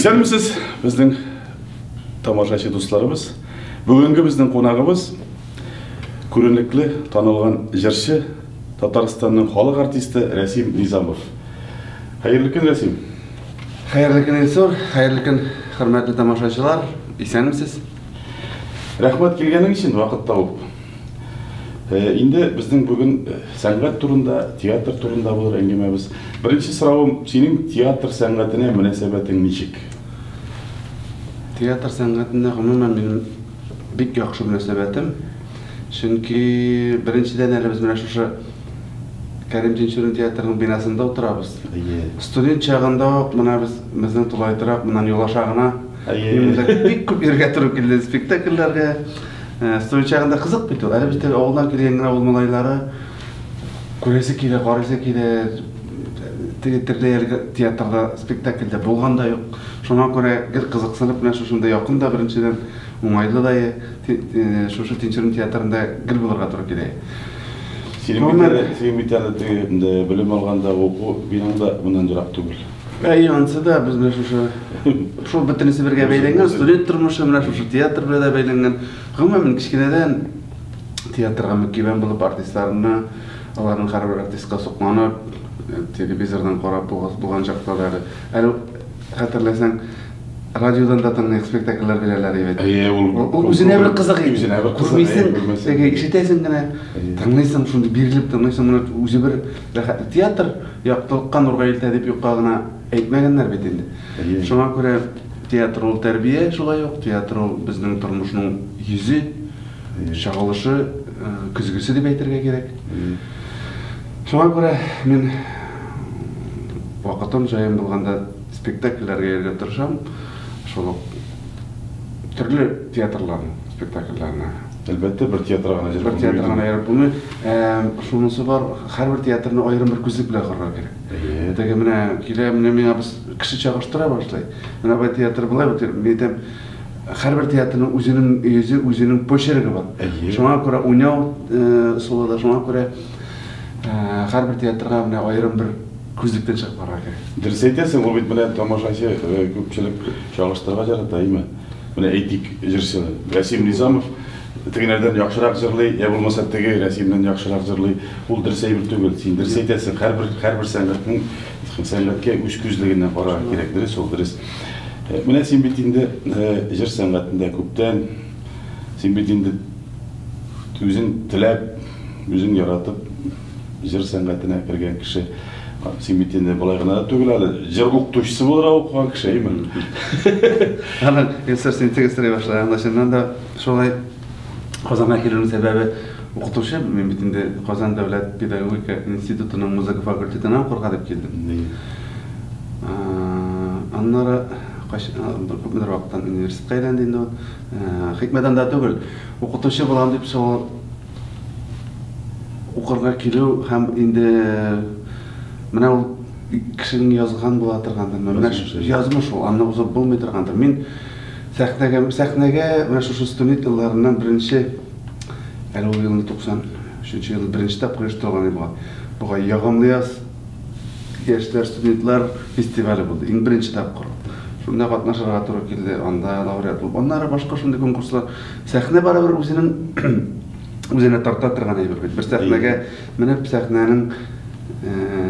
Исәнмесез, безнең тамашачы дусларыбыз. Бүгенге безнең кунагыбыз күренекле, танылган җырчы, Татарстанның халык артисты Рәсим Низамов. Хәерле көн, Рәсим. Хәерле көн, Илсур. Хәерле көн, хөрмәтле тамашачылар. Исәнмесез. Рәхмәт килгәнең өчен, вакыт табып. Инде безнең бүген сәнгать турында, театр турында булыр әңгәмәбез. Беренче соравым, синең театр сәнгатенә мөнәсәбәтең ничек? Театр сәнгатенә гомумән минем бик яхшы мөнәсәбәтем. Чөнки беренчедән әле без менә шушы Кәрим Тинчурин театрының бинасында утырабыз. Әйе. Студент чагында ук менә без безнең тулай торак моннан юл аша гына. Әйе. Мин монда бик күп йөрергә туры килде спектакльләргә. Студент чагында кызык бит ул. Әле без теге авылдан килгән генә авыл малайлары күрәсе килә, карыйсы килә. Теге төрле театрда, спектакльдә булган да юк. Шуңа күрә гел кызыксынып менә шушында якын да беренчедән, уңайлы да шушы Тинчурин театрында гел булырга туры килә. Синең бит әле, синең бит әле теге белем алганда уку бинаң да моннан ерак түгел. Әйе, ансы да без менә шушы шул бөтенесе бергә бәйләнгән, студент тормышы менә шушы театр белән дә бәйләнгән. Гомумән, мин кечкенәдән театрга мөкиббән булып, артистларны, аларның һәрбер артистка сокланып, телевизордан карап булган чакта да әле. Әле хәтерләсәң, радиодан да тыңлыйк, спектакльләр бирәләр бит. Әйе, ул Ул үзенә бер кызык иде. Үзенә бер кызык. Күрмисең, теге ишетәсең генә, тыңлыйсың, шундый бирелеп тыңлыйсың, менә үзе бер рәхәтлек. Театр яктылыкка, нурга илтә дип юкка гына әйтмәгәннәр бит инде. Шуңа күрә театр ул тәрбия шулай ук, театр ул безнең тормышның йөзе, чагылышы, көзгесе дип әйтергә кирәк. Шуңа күрә мин вакытым, җаем булганда спектакльләргә йөрергә тырышам. Шул ук төрле театрларның спектакльләренә. Әлбәттә, бер театрга гына йөреп Бер театрга гына йөреп булмый. Шунысы бар, һәрбер театрны аерым бер күзлек белән карарга кирәк. Әйе. Теге менә килә, менә миңа без кеше чагыштыра башлый. Менә бу театр болай, бу театр, мин әйтәм, һәрбер театрның үзенең йөзе, үзенең почергы бар. Әйе. Шуңа күрә уйнау ысулы да, шуңа күрә һәрбер театрга менә аерым бер күзлектән чыгып карарга кирәк. Дөрес әйтәсең, ул бит менә тамашачы күпчелек чагыштырырга ярата, әйеме? Менә әйтик, җырчыны. Рәсим Низамов тегеләрдән яхшырак җырлый, я булмаса теге Рәсимнән яхшырак җырлый. Ул дөрес әйбер түгел. Син дөрес әйтәсең, һәрбер һәрбер сәнгатьнең сәнгатькә үз күзлегеннән карарга кирәк. Дөрес ул, дөрес. Менә син бит инде җыр сәнгатендә күптән, син бит инде үзең теләп, үзең яратып җыр сәнгатенә кергән кеше. Син бит инде болай гына да түгел әле, җыр укытучысы буларак укыган кеше, әйеме? Аны Илсур, син теге сорый башлаганда, чыннан да шулай Казанга килүнең сәбәбе укытучы. Мин бит инде Казан дәүләт педагогика институтының музыка факультетына укырга дип килдем. Аннары күпмедер вакыттан университетка әйләнде инде ул. Хикмәт анда түгел. Укытучы булам дип шул укырга килү һәм инде менә ул кешенең язган була торгандыр. Менә язмыш ул, аны узып булмый торгандыр. Мин сәхнәгә, сәхнәгә менә шушы студент елларыннан беренче, әле ул елны 93 елны беренче тапкыр оештырылган иде бугай. Бугай Ягымлы яз яшьләр, студентлар фестивале булды. Иң беренче тапкыр. Шунда катнашырга туры килде, анда лауреат булып. Аннары башка шундый конкурслар. Сәхнә барыбер үзенең үзенә тарта торган әйбер бит. Бер сәхнәгә менеп, сәхнәнең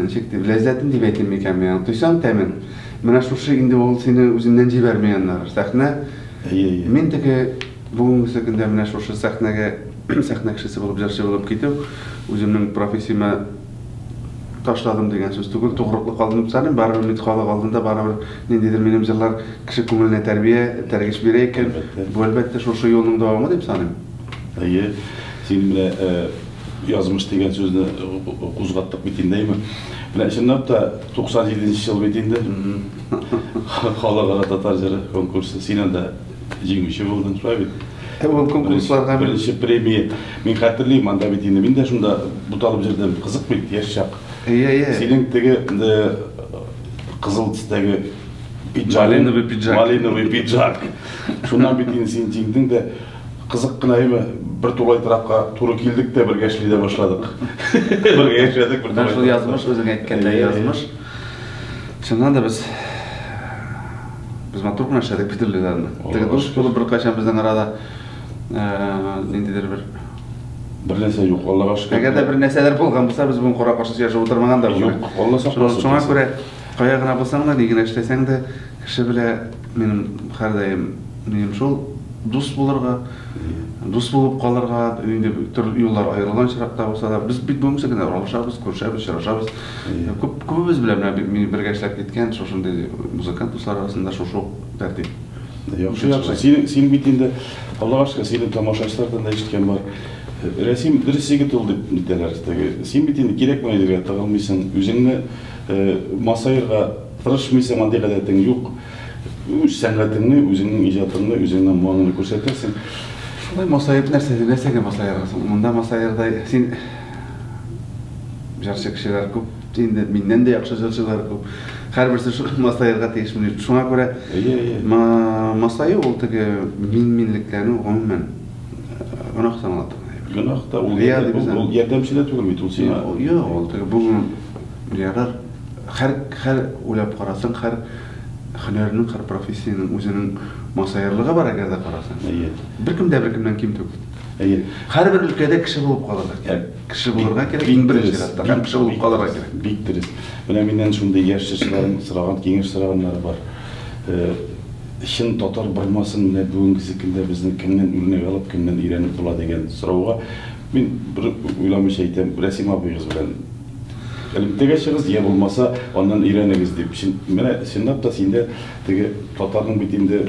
ничек дип, ләззәтен дип әйтим микән мин аны, тойсаң тәмен. Менә шушы инде ул сине үзеннән җибәрми аннары. Сәхнә. Мин теге бүгенгесе көндә менә шушы сәхнәгә сәхнә кешесе булып, җырчы булып китү, үземнең профессиямә ташладым дигән сүз түгел, тугрыклы калдым дип саныйм. Барыбер мин халык алдында, барыбер ниндидер минем җырлар кеше күңеленә тәрбия, этәргеч бирә икән. Бу, әлбәттә, шушы юлның дәвамы дип саныйм. Әйе, син менә язмыш дигән сүзне кузгаттык бит инде, әйеме? Менә чынлап та 97 нче ел бит инде. Халыкара татар җыры конкурсы. Син анда җиңүче булдың, шулай бит? Ул конкурсларга мин... Беренче премия. Мин хәтерлим, анда бит инде мин дә шунда буталып йөрдем. Кызык бит, яшь чак. Әйе, әйе. Синең теге кызыл төстәге пиджагың. Малиновый пиджак. Малиновый пиджак. Шуннан бит инде син җиңдең дә. Кызык кына әйме, бер тулай торакка туры килдек тә бергә эшли дә башладык. Бергә яшәдек бер тулай. Шул язмыш, үзең әйткәндәй язмыш. Чыннан да без Без матур гына эшләдек бит ул. Теге дус булып беркайчан безнең арада ниндидер бер бер нәрсә юк, Аллага шөкер. Әгәр дә бер нәрсәләр булган булса, без бүген кара-каршы сөйләшеп утырмаган да булыр. Юк, Алла сакласын. Шуңа күрә кая гына булсаң да, ни генә эшләсәң дә, кеше белән минем һәрдаим нием шул, дус булырга, дус булып калырга, инде төрле юллар аерылган очракта булса да, без бит бүгенге көндә аралашабыз, күрешәбез, очрашабыз. Күп күбебез белән менә мин бергә эшләп киткән шушындый музыкант дуслар арасында шушы ук тәртип. Яхшы, яхшы. Син, син бит инде, Аллага шөкер, сине тамашачылардан да ишеткән бар. Рәсим дөрес егет ул дип нитәләр. Теге, син бит инде кирәкмәгән җиргә тыгылмыйсың, үзеңне масаерга тырышмыйсың, андый гадәтең юк. Үз сәнгатеңне, үзеңнең иҗатыңны, үзеңнең моңыңны күрсәтәсең. Шулай масаеп нәрсә, нәрсәгә масаерга соң? Монда масаердай син җырчы кешеләр күп, инде миннән дә яхшы җырчылар күп. Һәрберсе шул масаерга тиеш. Шуңа күрә масаю ул теге мин-минлекләнү гомумән гөнаһ санала торган әйбер. Гөнаһ та ул, ул ярдәмче дә түгел бит ул сиңа. Юк, ул теге бүген ярар. Һәр һәр уйлап карасаң, һәр һөнәрнең, һәр профессиянең үзенең масаерлыгы бар, әгәр дә карасаң. Беркем дә беркемнән ким түгел. Әйе. Һәрбер өлкәдә кеше булып калырга кирәк. Кеше булырга кирәк, иң беренче чиратта. Һәм кеше булып калырга кирәк. Бик дөрес. Менә миннән шундый яшь җырчыларым сораган, киңәш сораганнары бар. Чын татар бормасын менә бүгенгесе көндә безнең кемнән үрнәк алып, кемнән өйрәнеп була дигән сорауга мин бер уйламыйча әйтәм, Рәсим абыегыз белән элемтәгә чыгыгыз, я булмаса аннан өйрәнегез дип. Менә чынлап та синдә теге татарның бит инде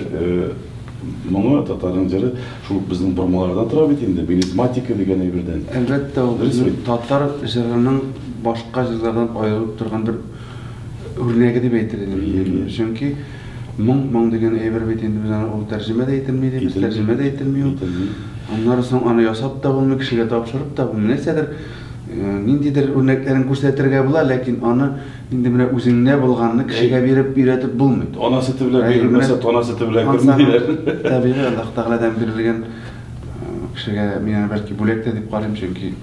моңы, татарның җыры шул безнең бормалардан тора бит инде, мелизматика дигән әйбердән. Әлбәттә, ул татар җырының башка җырлардан аерылып торган бер үрнәге дип әйтер идем. Чөнки моң, моң дигән әйбер бит инде без аны ул тәрҗемә дә ителми дибез, тәрҗемә дә ителми ул. Аннары соң аны ясап та булмый, кешегә тапшырып та булмый. Нәрсәдер, ниндидер үрнәкләрен күрсәтергә була, ләкин аны инде менә үзеңдә булганны кешегә биреп өйрәтеп булмый. Ана сөте белән бирелмәсә, тана сөте белән керми диләр. Табигый Аллаһ Тәгаләдән бирелгән кешегә мин аны бәлки бүләк тә дип карыйм, чөнки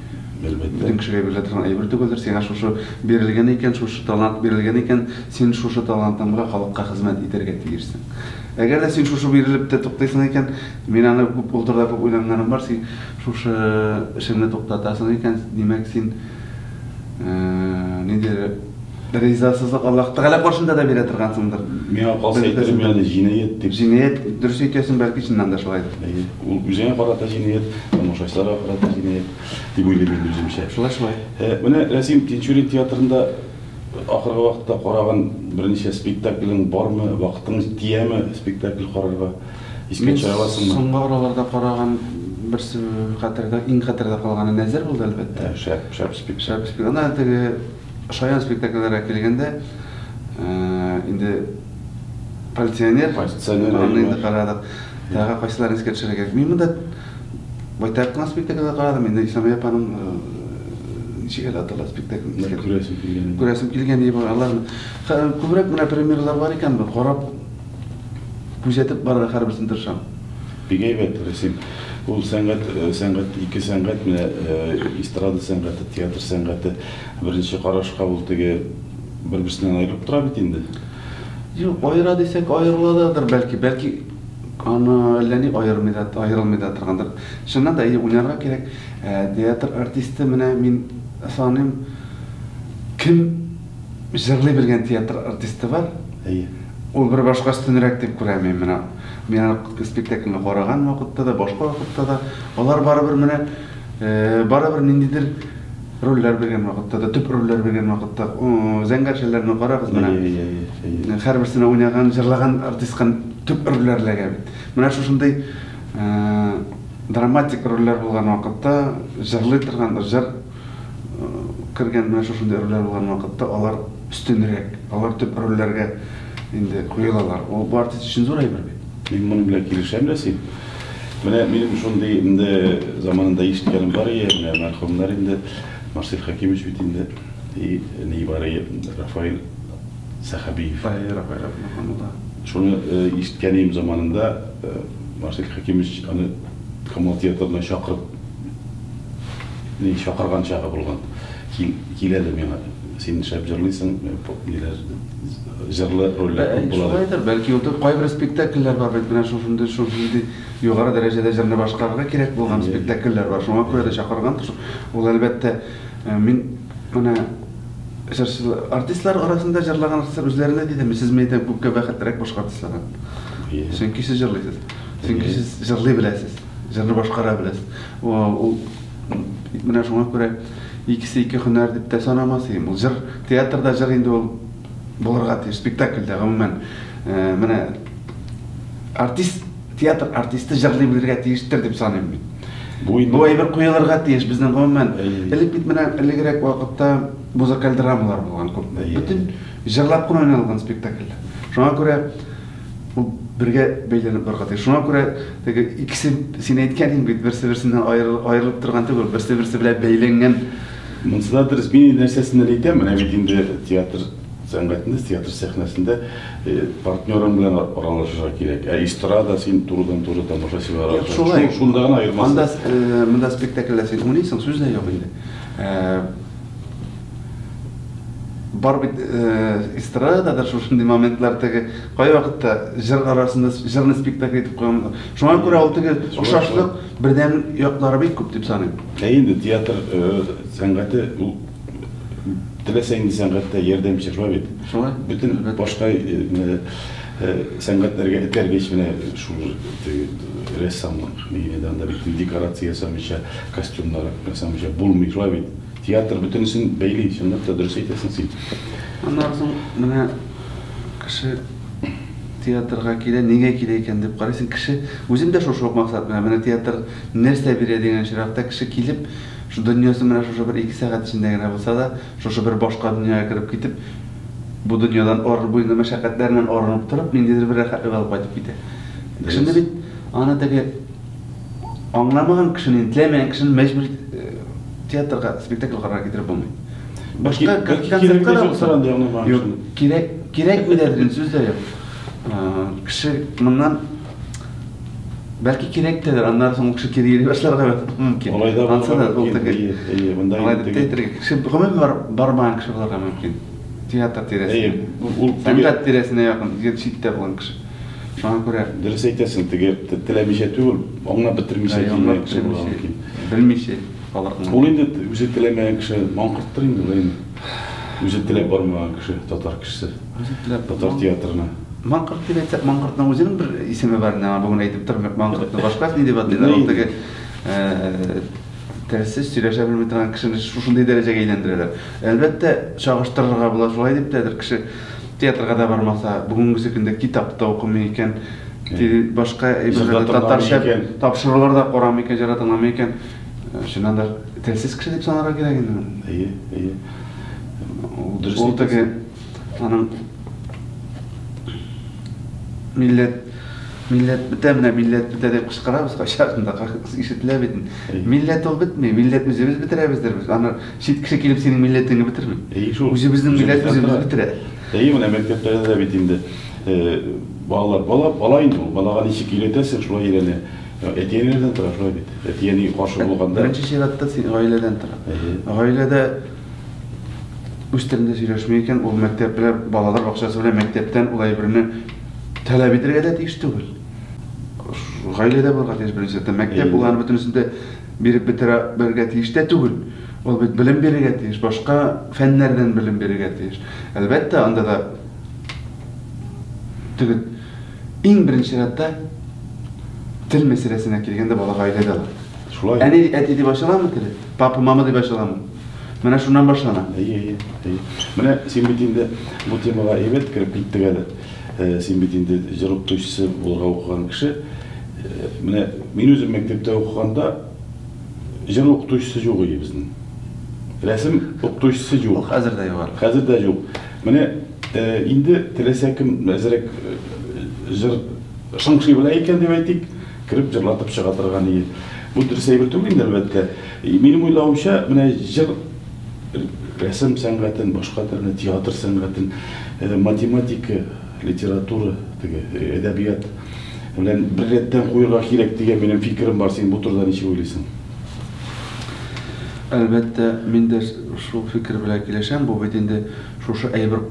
бөтен кешегә бирелә торган әйбер түгелдер. Сиңа шушы бирелгән икән, шушы талант бирелгән икән, син шушы талантың белән халыкка хезмәт итәргә тиешсең. Әгәр дә син шушы бирелеп тә туктыйсың икән, мин аны күп ул турыда күп уйланганым бар, син шушы эшеңне туктатасың икән, димәк, син ниндидер ризасызлык Аллаһ Тәгалә каршында да бирә торгансыңдыр. Миңа калса әйтерем, ягъни җинаять дип. Җинаять, дөрес әйтәсең, бәлки чыннан да шулайдыр. Әйе, ул үзеңә карата җинаять, тамашачыларга карата җинаять дип уйлыйм инде үземчә. Шулай, шулай. Менә Рәсим Тинчурин театрында ахыргы вакытта караган берничә спектаклең бармы? Вакытың тияме спектакль карарга? Искә төшерә аласыңмы? Соңгы араларда караган берсе хәтердә, иң хәтердә калганы Нәзер булды, әлбәттә. Шәп, шәп спектакль. Шәп спектакль. Анда теге шаян спектакльләргә килгәндә, инде полиционер, полиционер аны инде карадык. Тагы кайсыларын искә төшерергә кирәк. Мин монда байтак кына спектакльләр карадым. Инде Исламия апаның ничек әле атала спектакль? Күрәсем килгән. Күрәсем килгән дип алар. Күбрәк менә премьералар бар икән, карап күзәтеп барырга һәрберсен тырышам. Бик әйбәт, Рәсим. Ул сәнгать, сәнгать, ике сәнгать, менә эстрада сәнгате, театр сәнгате. Беренче карашка ул теге бер-берсеннән аерылып тора бит инде. Юк, аера дисәк, аерыладыр бәлки, бәлки аны әллә ни аермый да, аерылмый да торгандыр. Чыннан да, уйнарга кирәк. Театр артисты менә мин саныйм, кем җырлый белгән театр артисты бар? Әйе. Ул бер башка өстенрәк дип күрәм мин менә. Мин аны спектакльне караган вакытта да, башка вакытта да, алар барыбер менә барыбер ниндидер рольләр биргән вакытта да, төп рольләр биргән вакытта, зәңгәр шәлләрне карагыз менә. Һәрберсенә уйнаган, җырлаган артистка төп рольләр эләгә бит. Менә шушындый драматик рольләр булган вакытта, җырлый торган, җыр кергән менә шушындый рольләр булган вакытта алар өстенрәк, алар төп рольләргә инде куелалар. Ул бу артист өчен зур әйбер бит. Мин моның белән килешәм дә син. Менә минем шундый инде заманында ишеткәнем бар ие, менә мәрхүмнәр инде, Марсель Хәкимович бит инде, и ни бар ие, Рафаэль Сәхәбиев. Әй, Рафаэль Абдулханов. Шуны ишеткәнем заманында Марсель Хәкимович аны Камал театрына чакырып, ни чакырган чагы булган. Кил, кил әле миңа. Син шәп җырлыйсың, ниләр җырлы рольләр күп була. Шулайдыр, бәлки ул кайбер спектакльләр бар бит, менә шушындый шушындый югары дәрәҗәдә җырны башкарырга кирәк булган спектакльләр бар. Шуңа күрә дә чакыргандыр. Ул әлбәттә, мин менә җырчылар, артистлар арасында җырлаган артистлар үзләренә диде, сез мин әйтәм, күпкә бәхетлерәк башка артистлардан. Чөнки сез җырлыйсыз. Чөнки сез җырлый беләсез, җырны башкара беләсез. Ул менә шуңа күрә икесе ике һөнәр дип тә санамас идем. Ул җыр, театрда җыр инде ул булырга тиеш, спектакльдә гомумән. Менә артист, театр артисты җырлый белергә тиештер дип саныйм мин. Бу инде Бу әйбер куелырга тиеш безнең гомумән. Элек бит менә элегрәк вакытта музыкаль драмалар булган күп. Бөтен җырлап кына уйналган спектакльләр. Шуңа күрә ул бергә бәйләнеп барырга тиеш. Шуңа күрә теге икесе син әйткән идең бит, берсе берсеннән аерылып торган түгел, берсе берсе белән бәйләнгән. Монысы да дөрес. Мин нәрсәсеннән әйтәм, менә бит инде театр сәнгатендә, театр сәхнәсендә партнерың белән аралашырга кирәк. Ә эстрада син турыдан-туры тамашачы белән аралашасың. Шулай. Шунда гына аермасы. Анда монда спектакльдә син уйныйсың, сүз дә юк инде. Бар бит эстрадада да шушындый моментлар теге кайвакытта җыр арасында җырны спектакль итеп куйган. Шуңа күрә ул теге охшашлык бердәм яклары бик күп дип саныйм. Ә инде театр сәнгате ул теләсә нинди сәнгатьтә ярдәмче, шулай бит? Шулай. Бөтен башка сәнгатьләргә этәргеч менә шул рәссамлык нигенә дә анда бит декорация ясамыйча, костюмнар ясамыйча булмый, шулай бит? Театр бөтенесен бәйли, чынлап та дөрес әйтәсең син. Аннан соң менә кеше театрга килә, нигә килә икән дип карыйсың. Кеше үзем дә шушы ук максат белән, менә театр нәрсә бирә дигән очракта кеше килеп, шу дөньясы менә шушы бер ике сәгать эчендә генә булса да, шушы бер башка дөньяга кереп китеп, бу дөньядан арынып, бу дөнья мәшәкатьләреннән арынып торып, ниндидер бер рәхәтлек алып кайтып китә. Кешене бит аны теге аңламаган кешене, теләмәгән кешене мәҗбүр театрга спектакль карарга китереп булмый. Башка концертка да булса, юк, кирәк, кирәкми дә дигән сүз дә юк. Кеше моннан бәлки кирәк тәдер, аннары соң ул кеше кире йөри башларга мөмкин. Алай да Ансы да ул теге. Әйе, монда Алай дип тә әйтергә. Кеше гомумән бармаган кеше булырга мөмкин. Театр тирәсенә. Әйе, ул сәнгать тирәсенә якын, читтә булган кеше. Шуңа күрә дөрес әйтәсең, теге теләмичә түгел, аңлап бетермичә килгән кеше булырга мөмкин. Белмичә калырга. Ул инде үзе теләмәгән кеше маңкорттыр инде ул инде. Үзе теләп бармаган кеше, татар кешесе. Үзе теләп татар театрына. Маңкорт дип әйтсәк, маңкортның үзенең бер исеме бар, менә бүген әйтеп тормыйк, маңкортны башка ни дип атыйлар, ул теге телсез сөйләшә белми торган кешене шушындый дәрәҗәгә әйләндерәләр. Әлбәттә, чагыштырырга була, шулай дип тәдер кеше театрга да бармаса, бүгенгесе көндә китап та укымый икән, башка әйберләрдә татарча тапшырулар да карамый икән, җыр тыңламый икән, чыннан да телсез кеше дип санарга кирәк инде моны. Әйе, әйе. Ул теге аның милләт милләт бетә, менә милләт бетә дип кычкырабыз кайчагында, ишетелә бит. Милләт ул бетми, милләт үзебез бетерәбездер без. Аны чит кеше килеп синең милләтеңне бетерми. Әйе, шул. Үзебезнең милләт үзебез бетерә. Әйе, менә мәктәпләрдә дә бит инде балалар, бала, бала инде ул, балага ничек өйрәтәсең, шулай өйрәнә. Әти-әниләрдән тора, шулай бит. Әти-әни каршы булганда. Беренче чиратта син гаиләдән тора. Гаиләдә үз телендә сөйләшми икән, ул мәктәп белән, балалар бакчасы белән мәктәптән ул әйберне таләп итәргә дә тиеш түгел. Гаиләдә булырга тиеш беренче чиратта. Мәктәп ул аны бөтенесен дә биреп бетерә бергә тиеш тә түгел. Ул бит белем бирергә тиеш, башка фәннәрдән белем бирергә тиеш. Әлбәттә, анда да теге иң беренче чиратта тел мәсьәләсенә килгәндә бала гаиләдә ала. Шулай. Әни, әти дип ачыламы теле? Папа, мама дип ачыламы? Менә шуннан башлана. Әйе, әйе, әйе. Менә син бит инде бу темага әйбәт кереп киттек әле. Син бит инде җыр укытучысы булырга укыган кеше. Менә мин үзем мәктәптә укыганда җыр укытучысы юк иде безнең. Рәсем укытучысы юк. Хәзер дә юк әле. Хәзер дә юк. Менә инде теләсә кем әзрәк җыр шыңшый белә икән дип әйтик, кереп җырлатып чыга торган иде. Бу дөрес әйбер түгел инде, әлбәттә. Минем уйлавымча, менә җыр рәсем сәнгатен, башка төрле театр сәнгатен, математика, литература, теге әдәбият белән бер рәттән куярга кирәк дигән минем фикерем бар. Син бу турыда ничек уйлыйсың? Әлбәттә, мин дә шул фикер белән килешәм. Бу бит инде шушы әйбер,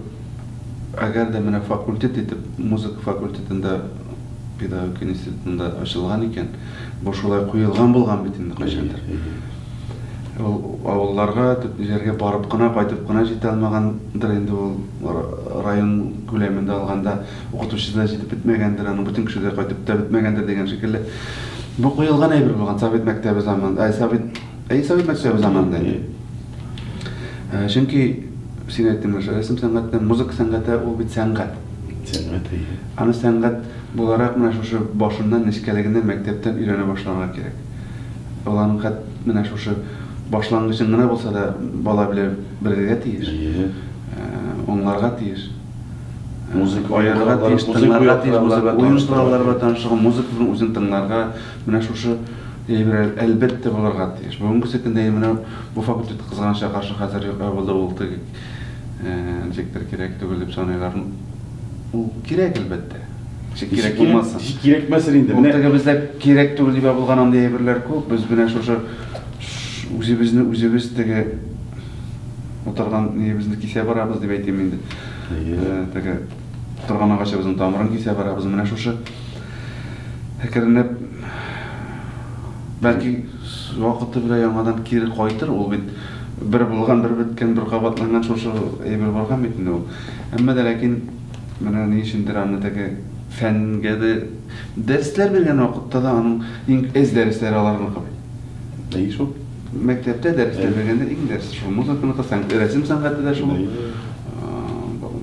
әгәр дә менә факультет итеп, музыка факультетында, педагогика институтында ачылган икән, бу шулай куелган булган бит инде кайчандыр. Ул авылларга, төп җиргә барып кына, кайтып кына җитә алмагандыр инде ул район күләмендә алганда укытучы да җитеп бетмәгәндер, аның бөтен кеше дә кайтып та бетмәгәндер дигән шикелле. Бу куелган әйбер булган совет мәктәбе заманында, ай, совет, әй, совет мәктәбе заманында инде. Чөнки син әйттең, рәсем сәнгате, музыка сәнгате ул бит сәнгать. Сәнгать, әйе. Аны сәнгать буларак менә шушы башыннан, нечкәлегеннән мәктәптән өйрәнә башларга кирәк. Ул аның хәт менә шушы башлангычын гына булса да бала белә белергә тиеш. Әйе. Аңларга тиеш. Музыка аерырга тиеш, тыңларга тиеш, музыка уен кораллары белән танышырга, музыканың үзен тыңларга, менә шушы әйбер әлбәттә булырга тиеш. Бүгенге көндә менә бу факультет кызганычка каршы хәзер юк булды, ул теге ничектер кирәк түгел дип саныйлар. Ул кирәк әлбәттә. Ничек кирәк булмасын. Ничек кирәкмәсен инде. Менә теге бездә кирәк түгел дип булган андый әйберләр күп. Без менә шушы үзебезне үзебез теге утырган ниебезне кисә барабыз дип әйтим инде. Теге торган агачыбызның тамырын кисә барабыз. Менә шушы әкренләп бәлки вакыты белән яңадан кире кайтыр, ул бит бер булган, бер беткән, бер кабатланган шушы әйбер барган бит инде ул. Әмма дә ләкин менә ни өчендер аны теге фәнгә дә дәресләр биргән вакытта да аның иң әз дәресләре аларныкы бит. Әйе шул. Мәктәптә дәресләр биргәндә иң дәрес шул музыканыкы, рәсем сәнгате дә шул.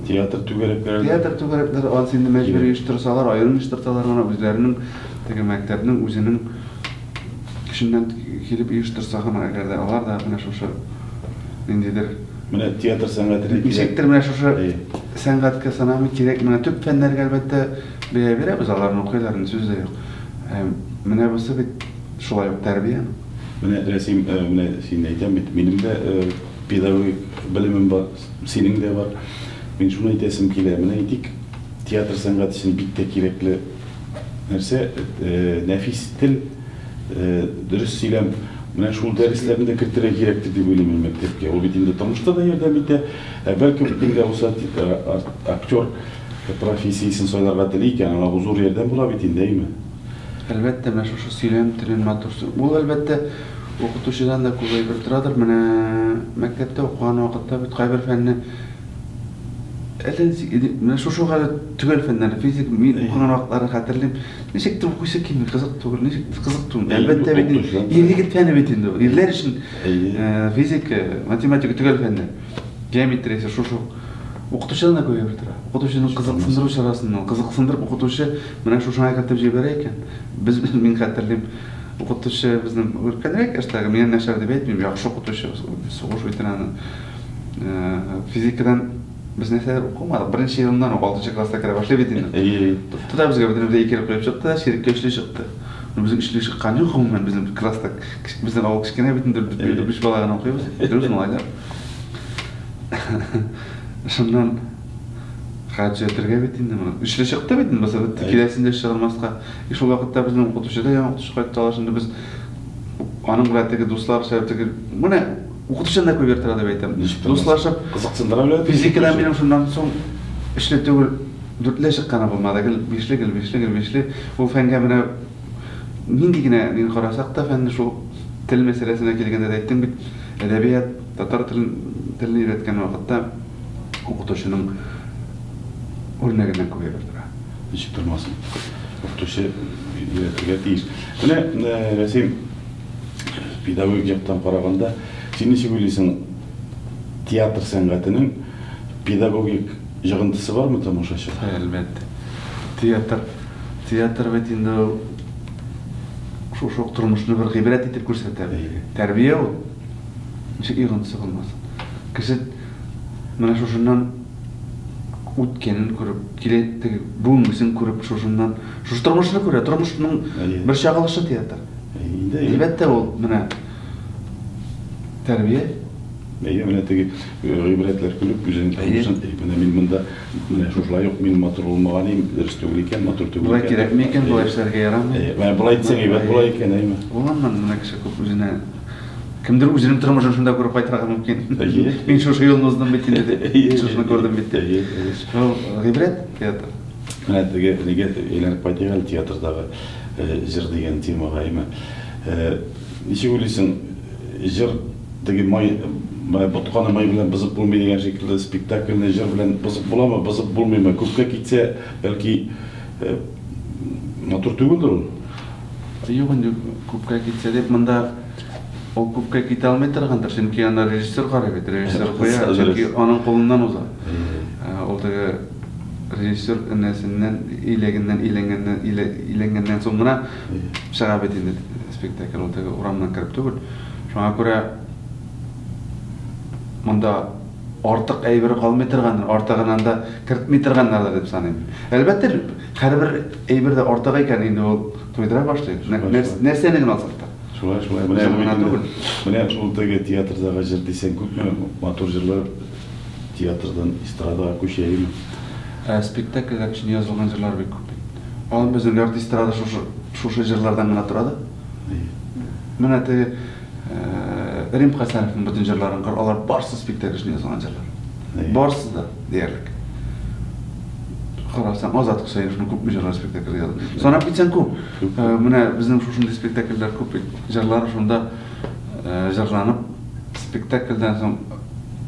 Театр түгәрәкләре. Театр түгәрәкләре ансы инде мәҗбүри оештырсалар, аерым оештырсалар гына үзләренең теге мәктәпнең үзенең көченнән килеп оештырса гына, әгәр дә алар да менә шушы ниндидер менә театр сәнгатенә ничектер менә шушы сәнгатькә санамый кирәк, менә төп фәннәргә әлбәттә бәя бирәбез, аларны укыйлар, сүз дә юк. Менә бусы бит шулай ук тәрбия. Менә Рәсим, менә син әйтәм бит, минем дә педагогик белемем бар, синең дә бар. Мин шуны әйтәсем килә. Менә әйтик, театр сәнгате өчен бик тә кирәкле нәрсә, нәфис тел, дөрес сөйләм. Менә шул дәресләрне дә кертергә кирәктер дип уйлыйм мин мәктәпкә. Ул бит инде тормышта да ярдәм итә. Ә бәлкем кемгә булса актер профессиясен сайларга тели икән, аңа бу зур ярдәм була бит инде, әйме? Әлбәттә, менә шушы сөйләм телен матур. Ул әлбәттә укытучыдан да күп әйбер торадыр. Менә мәктәптә укыган вакытта бит кайбер фәнне әллә ничек, менә шушы хәле төгәл фәннәрне, физик, мин укыган вакытларны хәтерлим. Ничектер укыйсы килми, кызык түгел, ничектер кызык түгел. Әлбәттә бит ир-егет фәне бит инде ул. Ирләр өчен физика, математика төгәл фәннәр. Геометриясе шушы. Укытучыдан да күп әйбер тора. Укытучының кызыксындыру чарасыннан, кызыксындырып укытучы менә шушыңа кертеп җибәрә икән. Без, мин хәтерлим, укытучы безнең өлкәнрәк яшьтәге, мин начар дип әйтмим, яхшы укытучы, сугыш ветераны. Физикадан без нәрсәләр укымадык. Беренче елыннан ук 6 класста керә башлый бит инде. Тотты да безгә бөтенебезгә икеле куеп чыкты да, чиреккә өчле чыкты. Безнең өчле чыккан юк гомумән безнең класста. Безнең авыл кечкенә бит инде, 4-5 бала гына укыйбыз. Дөрес малайлар. Шуннан хәзер бит инде моны. Өчле чыкты бит инде, бу киләсендә чыгармаска. И шул вакытта безнең укытучы да яңа укытучы кайтты, алар шунда без аның белән теге дусларча теге менә укытучыдан да күп тора дип әйтәм. Дуслашып кызыксындыра белә. Физикадан минем шуннан соң өчле түгел, дүртле чыкканы булмады. Гел бишле, гел бишле, гел бишле. Ул фәнгә менә нинди генә мин карасак та фәнне шул тел мәсьәләсенә килгәндә дә әйттем бит, әдәбият, татар телен өйрәткән вакытта укытучының үрнәгеннән күп әйбер тора. Ничек тормасын? Укытучы өйрәтергә тиеш. Менә Рәсим, педагогик яктан караганда, син ничек уйлыйсың, театр сәнгатенең педагогик йогынтысы бармы тамашачыга? Әлбәттә. Театр бит инде шушы ук тормышны бер гыйбрәт итеп күрсәтә. Тәрбия ул. Ничек йогынтысы булмасын? Кеше менә шушыннан үткәнен күреп, киләчәк бүгенгесен күреп, шушыннан шушы тормышны күрә, тормышның бер чагылышы театр. Әлбәттә ул менә тәрбия. Әйе, менә теге гыйбрәтләр күреп, үзенең тормышын, менә мин монда менә шушылай ук мин матур булмаган идем, дөрес түгел икән, матур түгел икән. Болай кирәкме икән, болай эшләргә ярамый. Менә болай итсәң әйбәт була икән, әйме? Ул аннан менә кеше күп үзенә Кемдер үзенең тормышын шунда күреп кайтырга мөмкин. Мин шушы юлны уздым бит инде дип. Шушыны күрдем бит дип. Ул гыйбрәт театр. Менә теге нигә әйләнеп кайтыйк әле театрдагы җыр дигән темага, әйме. Ничек уйлыйсың, җыр теге май ботканы май белән бозып булмый дигән шикелле спектакльне җыр белән бозып буламы, бозып булмыймы? Күпкә китсә, бәлки матур түгелдер ул. Юк инде, күпкә китсә дип монда ул күпкә китә алмый торгандыр, чөнки аны режиссер карый бит, режиссер куя, чөнки аның кулыннан уза. Ул теге режиссер энәсеннән, иләгеннән иләнгәннән, иләнгәннән соң гына чыга бит инде спектакль, ул теге урамнан кереп түгел. Шуңа күрә монда артык әйбер калмый торгандыр, артыгынан да кертми торганнардыр дип саныйм. Әлбәттә, һәрбер әйбер дә артык икән, инде ул туйдыра башлый. Нәрсәне генә алсак та. Шулай, шулай. Менә бу инде, менә шул теге театрдагы җыр дисәң, күпме матур җырлар театрдан эстрадага күчә, әйеме? Ә спектакльләр өчен язылган җырлар бик күп бит. Алар безнең ярты эстрада шушы шушы җырлардан гына тора да. Менә теге Рим Хәсәновның бөтен җырларын кар, алар барысы спектакль өчен язылган җырлар. Барысы да диярлек. Карасаң, Азат Хөсәеновның күпме җырлар спектакльгә язды. Санап китсәң күп. Менә безнең шушындый спектакльләр күп бит. Җырлар шунда җырланып, спектакльдән соң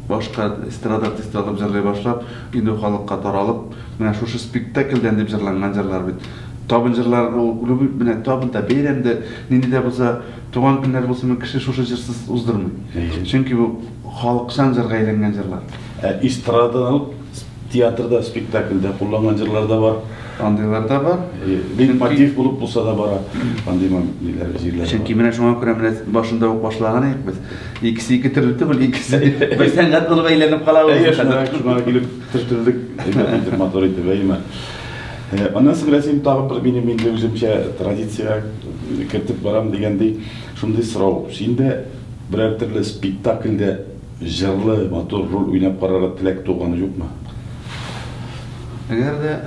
башка эстрада артисты алып җырлый башлап, инде халыкка таралып, менә шушы спектакльдән дип җырланган җырлар бит. Табын җырлары ул любой менә табында, бәйрәмдә, нинди дә булса туган көннәр булсынмы, кеше шушы җырсыз уздырмый. Чөнки бу халыкчан җырга әйләнгән җырлар. Ә эстрададан алып театрда, спектакльдә кулланган җырлар да бар. Андыйлар да бар. Лейтмотив булып булса да бара. Андый ниләр, җирләр. Чөнки менә шуңа күрә менә башында ук башлаган идек без. Икесе ике төрле түгел, икесе бер сәнгать булып әйләнеп кала ул. Әйе, шуңа килеп төртелдек. Әйбәт итеп, матур итеп, әйеме. Аннан соң Рәсим тагын бер минем инде үземчә традициягә кертеп барам дигәндәй, шундый сорау. Син дә берәр төрле спектакльдә җырлы, матур роль уйнап карарга теләк туганы юкмы? Әгәр дә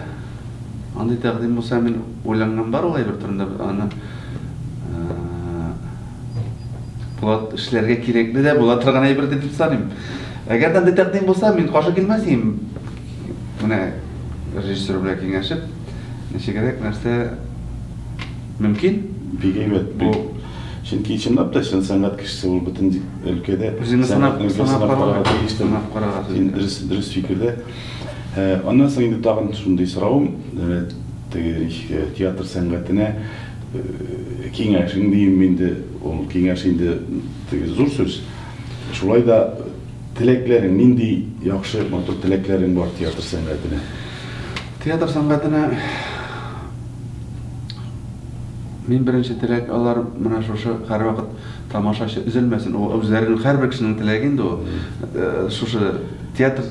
андый тәкъдим булса, мин уйланган бар ул әйбер турында, аны була эшләргә кирәкле дә була торган әйбер дип саныйм. Әгәр дә андый тәкъдим булса, мин каршы килмәс идем. Менә режиссер белән киңәшеп, ничегрәк нәрсә мөмкин? Бик әйбәт. Бу чөнки чынлап та чын сәнгать кешесе ул бөтен өлкәдә үзеңне сынап карарга тиеш. Сынап карарга тиеш. Дөрес, дөрес фикердә. Аннан соң инде тагын шундый соравым, теге театр сәнгатенә киңәшең диим инде, ул киңәш инде теге зур сүз. Шулай да теләкләрең, нинди яхшы, матур теләкләрең бар театр сәнгатенә? Театр сәнгатенә мин беренче теләк, алар менә шушы һәрвакыт тамашачы өзелмәсен. Ул үзләренең һәрбер кешенең теләге инде ул. Шушы театр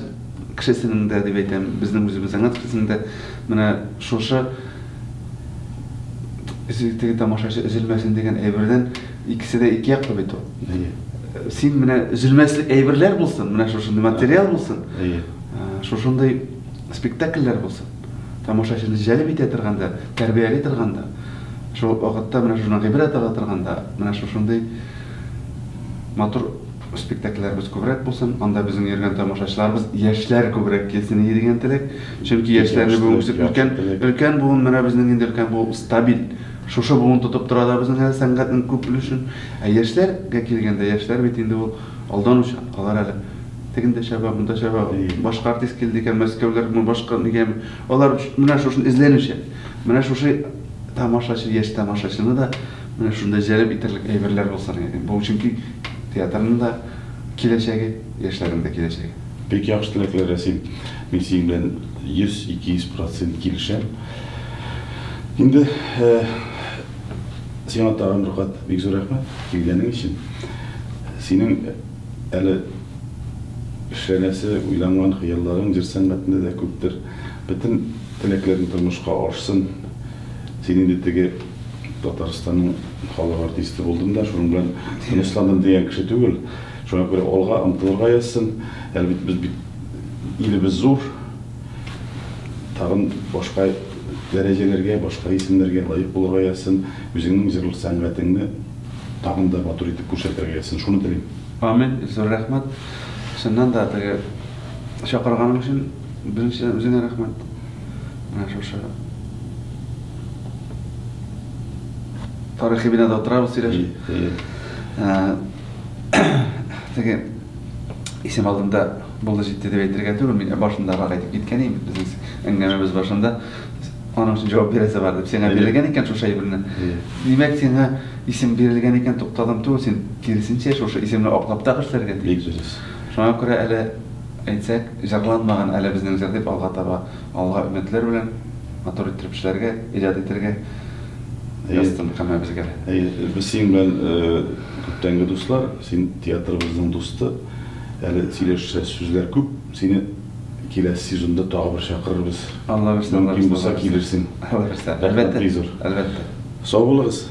кешесенең дә дип әйтәм, безнең үзебез сәнгать кешесенең дә менә шушы теге тамашачы өзелмәсен дигән әйбердән икесе дә ике яклы бит ул. Син менә өзелмәслек әйберләр булсын, менә шушындый материал булсын, шушындый спектакльләр булсын. Тамашачыны җәлеп итә торган да, тәрбияли торган да, шул вакытта менә шуннан гыйбрәт ала торган да, менә шушындый матур спектакльләребез күбрәк булсын, анда безнең йөргән тамашачыларыбыз, яшьләр күбрәк килсен иде дигән теләк. Чөнки яшьләрне бүгенге өлкән, өлкән буын менә безнең инде өлкән буын стабиль. Шушы буын тотып тора да безнең әле сәнгатьнең күп өлешен. Ә яшьләргә килгәндә, яшьләр бит инде ул алданучан, алар әле тегендә чаба, монда чаба, башка артист килде икән, Мәскәүләрме, башка нигәме. Алар менә шушын эзләнүчән. Менә шушы тамашачы, яшь тамашачыны да менә шунда җәлеп итәрлек әйберләр булсын иде. Бу чөнки театрның да киләчәге, яшьләрнең дә киләчәге. Бик яхшы теләкләр, Рәсим. Мин синең белән 100-200 процент килешәм. Инде сиңа тагын бер кат бик зур рәхмәт килгәнең өчен. Синең әле эшләнәсе, уйланган хыялларың җыр сәнгатендә дә күптер. Бөтен теләкләрең тормышка ашсын. Син инде теге Татарстанның халык артисты булдым да, шуның белән тынычландым дигән кеше түгел. Шуңа күрә алга омтылырга язсын. Әле бит без бит илебез зур. Тагын башка дәрәҗәләргә, башка исемнәргә лаек булырга язсын. Үзеңнең җыр сәнгатеңне тагын да матур итеп күрсәтергә язсын. Шуны телим. Амин, зур рәхмәт. Чыннан да теге чакырганың өчен беренчедән үзеңә рәхмәт. Менә шушы тарихи бинада утырабыз сөйләшеп. Теге исем алдында булды җитте дип әйтергә түгел, мин башындарак әйтеп киткән идем, безнең әңгәмәбез башында. Аның өчен җавап бирәсе бар дип. Сиңа бирелгән икән шушы әйберне. Димәк, сиңа исем бирелгән икән, тукталым түгел, син киресенчә шушы исемне аклап та эшләргә тиеш. Бик дөрес. Шуңа күрә әле әйтсәк, җырланмаган әле безнең җыр дип алга таба, алга өметләр белән матур иттереп эшләргә, иҗат итәргә язсын һәммәбезгә дә. Әйе, без синең белән күптәнге дуслар, син театрыбызның дусты. Әле сөйләшәсе сүзләр күп. Сине киләсе сезонда тагы бер чакырырбыз. Алла бирсә, Алла Мөмкин булса килерсең. Алла бирсә. Әлбәттә. Әлбәттә. Сау булыгыз.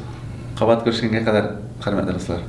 Кабат күрешкәнгә кадәр, хөрмәтле дуслар.